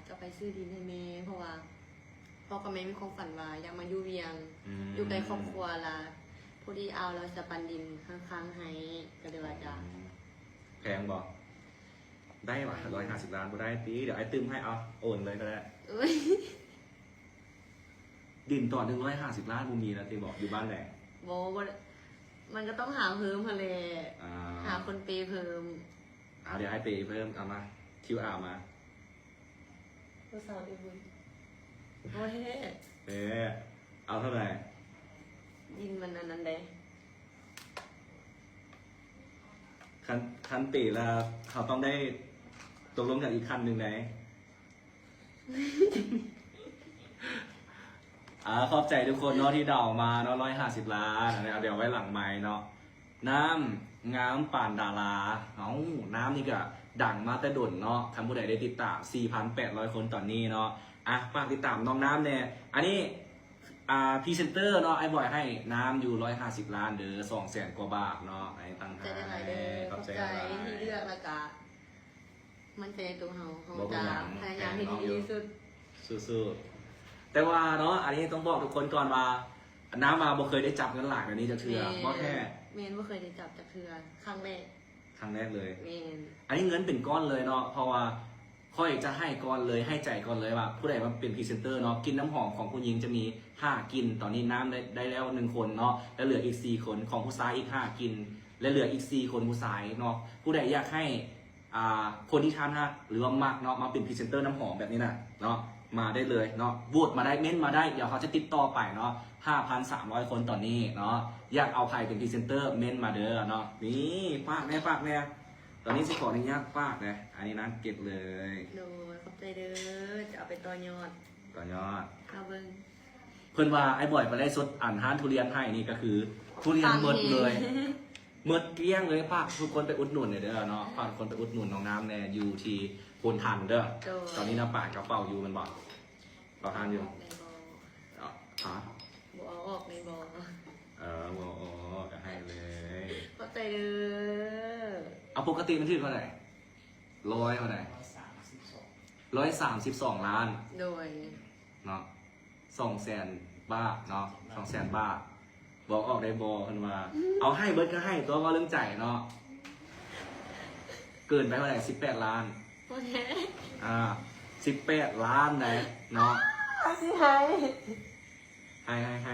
ກໍໄປຊື້ດິນໃຫ້ແມ່ ເພາະວ່າພໍ່ກັບແມ່ມີຄວາມຝັນວ່າຢາກມາຢູ່ວຽງ ອືມ ຢູ່ໃກ້ຄອບຄົວລະ ພໍດີອາວລາວຈະປັນດິນຄ້າງໆໃຫ້ ກໍເລີຍວ່າຈະ ອືມ ແພງບໍ່? ໄດ້ຫວາ ຮ້ອຍຫ້າສິບລ້ານບໍ່ໄດ້ຕິ? ດຽວອ້າຍຕື່ມໃຫ້ ເອົາ ໂອນເລີຍກໍໄດ້. ເອີຍ ດິນຕອນໜຶ່ງຮ້ອຍຫ້າສິບລ້ານບໍ່ມີແລ້ວຕິບໍ? ຢູ່ບ້ານແຫຼະ? ບໍ່ ບໍ່ ມັນກໍຕ້ອງຫາເພີ່ມຫັ້ນແຫຼະ ອ່າ ຫາຄົນເປເພີ່ມ. ອ່າ ດຽວອ້າຍເປເພີ່ມ ເອົາມາ ຄິວອາ ມາ. ຜູ້ສາວເດບຸຍ ບໍ່ແທ້ ເອີ ເອົາເທົ່າໃດ? ດິນມັນອັນນັ້ນເດ້ ຄັນ ຄັນເປແລ້ວເຮົາຕ້ອງໄດ້ຕົກລົງກັນອີກຂັ້ນໜຶ່ງໃດ໋. ອ່າ ຂອບໃຈທຸກຄົນເນາະທີ່ເດົາມາເນາະ ຮ້ອຍຫ້າສິບລ້ານ ອັນນີ້ເອົາ ດຽວໄວ້ຫຼັງໄມເນາະ. ນ້ຳງາມປານດາລາ ເອົ້າ ນ້ຳນີ້ກະດັງມາແຕ່ດົນເນາະ ຄັນຜູ້ໃດໄດ້ຕິດຕາມ ສີ່ພັນແປດຮ້ອຍຄົນຕອນນີ້ເນາະ. ອ່ະ ຝາກຕິດຕາມນ້ອງນ້ຳແດ່ ອັນນີ້ ອ່າ ພຣີເຊັນເຕີເນາະ ອ້າຍບອຍໃຫ້ນ້ຳຢູ່ຮ້ອຍຫ້າສິບລ້ານເດີ ສອງແສນກວ່າບາດເນາະ ໃຫ້ຕັ້ງໃຫ້ ຂອບໃຈຫຼາຍໆເດີ ຂອບໃຈ ຂອບໃຈຫຼາຍໆ ທີ່ເລືອກ ແລ້ວກະ ໝັ້ນໃຈໃນຕົວເຮົາ ເຮົາຈະພະຍາຍາມເຮັດໃຫ້ດີທີ່ສຸດ ສູ້ໆ. ແຕ່ວ່າເນາະ ອັນນີ້ຕ້ອງບອກທຸກຄົນກ່ອນວ່າ ນ້ຳວ່າບໍ່ເຄີຍໄດ້ຈັບເງິນຫຼາຍແບບນີ້ຈັກເທື່ອ ແມ່ນ ບໍ່ແທ້ ແມ່ນ ບໍ່ເຄີຍໄດ້ຈັບຈັກເທື່ອ ຄັ້ງແລກ ຄັ້ງແລກເລີຍ ແມ່ນ ອັນນີ້ເງິນເປັນກ້ອນເລີຍເນາະ ເພາະວ່າຂ້ອຍຈະໃຫ້ກ່ອນເລີຍ ໃຫ້ໃຈກ່ອນເລີຍວ່າ ຜູ້ໃດມາເປັນພຣີເຊັນເຕີເນາະ ກິ່ນນ້ຳຫອມຂອງຜູ້ຍິງຈະມີຫ້າກິ່ນ ຕອນນີ້ນ້ຳໄດ້ ໄດ້ແລ້ວໜຶ່ງຄົນເນາະ ແລະເຫຼືອອີກສີ່ຄົນ ຂອງຜູ້ຊາຍອີກຫ້າກິ່ນ ແລະເຫຼືອອີກສີ່ຄົນຜູ້ຊາຍເນາະ ຜູ້ໃດຢາກໃຫ້ ອ່າ ຄົນທີ່ທ່ານຮັກ ຫຼືວ່າມັກເນາະ ມາເປັນພຣີເຊັນເຕີນ້ຳຫອມແບບນີ້ນະເນາະ ມາໄດ້ເລີຍເນາະ ໂຫວດມາໄດ້ ເມັ້ນມາໄດ້ ດຽວເຮົາຈະຕິດຕໍ່ໄປເນາະ ຫ້າພັນສາມຮ້ອຍຄົນຕອນນີ້ເນາະ ຢາກເອົາໃຜເປັນພຣີເຊັນເຕີ ເມັ້ນມາເດີເນາະ. ນີ້ ຝາກແດ່ ຝາກແດ່ ຕອນນີ້ຊິຂໍອະນຸຍາດຝາກແດ່ ອັນນີ້ນາເກັບເລີຍ ໂດຍ ຂອບໃຈເດີ ຈະເອົາໄປຕໍ່ຍອດ ຕໍ່ຍອດ ເອົາເບິ່ງ ເພິ່ນວ່າອ້າຍບອຍໄປໄລຟ໌ສົດ ອັນຮ້ານທຸລຽນໃຫ້ນີ້ກໍຄືທຸລຽນໝົດເລີຍ ໝົດກ້ຽງເລີຍ ຝາກທຸກຄົນໄປອຸດໜູນແດ່ເດີເນາະ ຝາກທຸກຄົນໄປອຸດໜູນນ້ອງນ້ຳແດ່ ຢູ່ທີ່ໂພນທັນເດີ ໂດຍ ຕອນນີ້ນ້ຳປານກະເປົ່າຢູ່ແມ່ນບໍ່? ເປົ່າທານຢູ່ ອອກແດ່ບໍ່? ເອົາ ຮະ? ບໍ່ເອົາອອກແດ່ບໍ່? ເອີ ບໍ່ເອົາອອກ ກະໃຫ້ເລີຍ ຂອບໃຈເດີ. ເອົາ ປົກກະຕິມັນຖືກເທົ່າໃດ? ຮ້ອຍເທົ່າໃດ? ຮ້ອຍສາມສິບສອງ ຮ້ອຍສາມສິບສອງລ້ານ ໂດຍ ເນາະ ສອງແສນບາດເນາະ ສອງແສນບາດ ບອກອອກໄດ້ບໍ່? ເພິ່ນວ່າ ເອົາໃຫ້ເບິດກໍໃຫ້ຕົວະ ເວົ້າເລື່ອງໃຈເນາະ ເກີນໄປເທົ່າໃດ? ສິບແປດລ້ານ ໂອເຄ ອ່າ ສິບແປດລ້ານໃດເນາະ ຊິໃຫ້ ໃຫ້ ໃຫ້ ໃຫ້